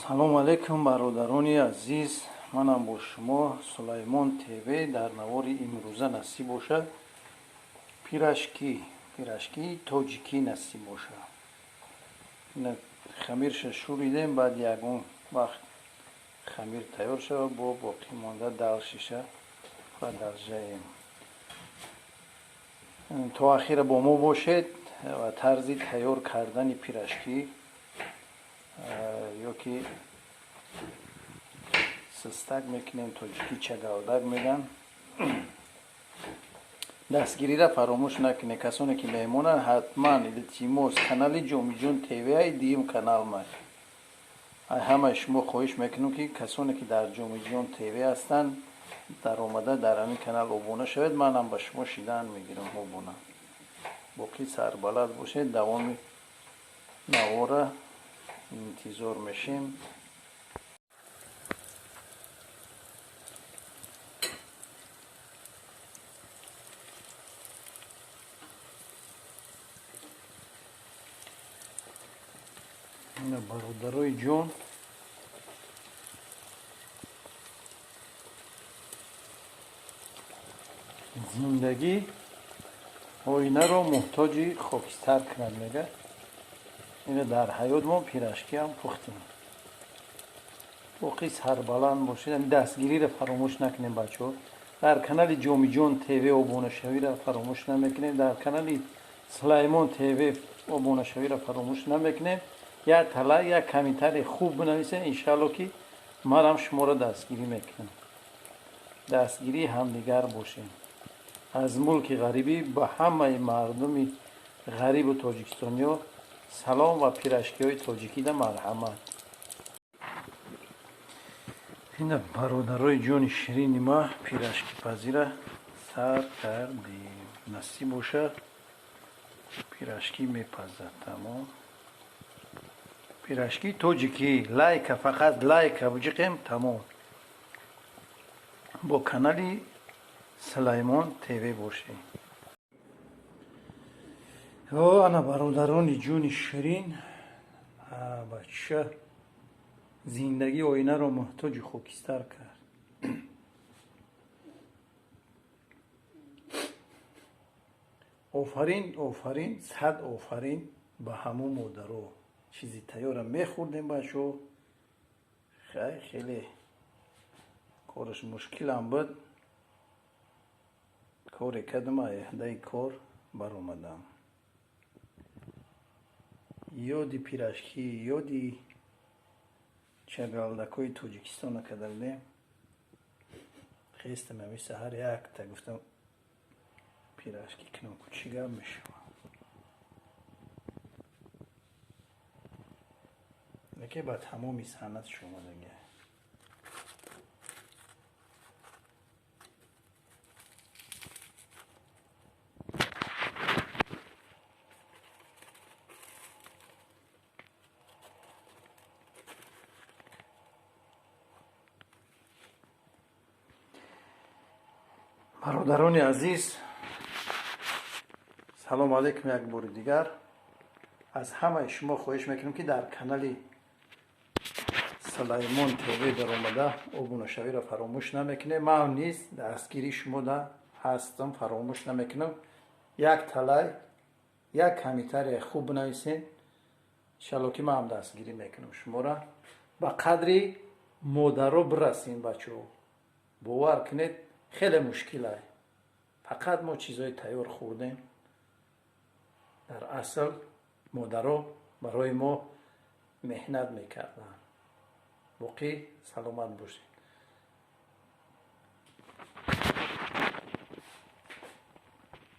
Салому алайкум, бародарони азиз. Манам бо шумо Сулаймон ТВ. Дар навори имрӯза насиб бошад, пирожки, пирожкии тоҷикӣ насиб бошад. Ина хамирша шӯридем, баъд ягон вақт хамир тайёр шавад, бо боқӣ монда дальше продолжаем. То ахира бо мо бошед ва тарзи тайёр кардани пирожки ё ки сустак мекунем, тоҷикӣ чагалдак меган. Дастгириро фаромӯш накунед. Касоне ки меҳмонанд, ҳатман, илтимос, канали Ҷомиҷон ТВ дуюм канал май. Ҳамаи шумо хоҳиш мекунем, ки касоне ки дар Ҷомиҷон ТВ ҳастанд, даромада дар ҳамин канал обуна шавед. Манам ба шумо шидан мегирам обуна. Боқӣ сарбаланд бошед, давоми навора интизор мешем. Ина, бародарои ҷон, зиндагӣ оинаро муҳтоҷи хокистар кунад, мега. Ина дар ҳаёт мо пирожкиам пухтем. Боқӣ сарбаланд бошед. Дастгириро фаромӯш накунем, бачаҳо. Дар канали Ҷомиҷон ТВ обунашавиро фаромӯш намекунем, дар канали Сулаймон ТВ обунашавиро фаромӯш намекунем. Як талай, як комментарий хуб бинависед, иншалло, ки манам шуморо дастгирӣ мекунам. Дастгирии ҳамдигар бошем. Аз мулки ғарибӣ ба ҳамаи мардуми ғарибу тоҷикистониё салом ва пирожкиҳои тоҷикида марҳамат. Ина, бародарои ҷони ширини ма, пирожкипазира сар кардем. Насиб бошад, пирожки мепазад. Тамом, пирожки тоҷикӣ. Лайка, фақат лайка буҷиқем, тамом. Бо канали Сулаймон ТВ бошед. О, ана, бародарони ҷони ширин, бача, зиндагӣ оинаро муҳтоҷи хокистар кард. Офарин, офарин, сад офарин ба ҳамун модаро. Чизи тайёра мехӯрдем, бачаҳо. Хай, хеле кораш мушкилам буд, коре кардам, аҳдаи кор баромадам. Ёди пирожки, ёди чагалдакҳои Тоҷикистона карда будем. Хестам ами саҳар, якта гуфтам, пирожки кунам, ку чӣ гап мешавад. Лекин ба тамоми санъатш омадагия. Бародарони азиз, салому алайкум. Як бори дигар аз ҳамаи шумо хоҳиш мекунем, ки дар канали Сулаймон ТВ даромада обунашавиро фаромӯш намекунем. Ман низ дастгирии шумо да ҳастам, фаромӯш намекунам. Як талай, як комментария хуб бинависед, иншалло, ки ман дастгирӣ мекунам шуморо. Ба қадри модаро бирасем, бачаҳо. Бовар кунед, хеле мушкилай. Фақат мо чизҳои тайёр хӯрдем. Дар асл модаро барои мо меҳнат мекарданд. Боқӣ саломат бошед.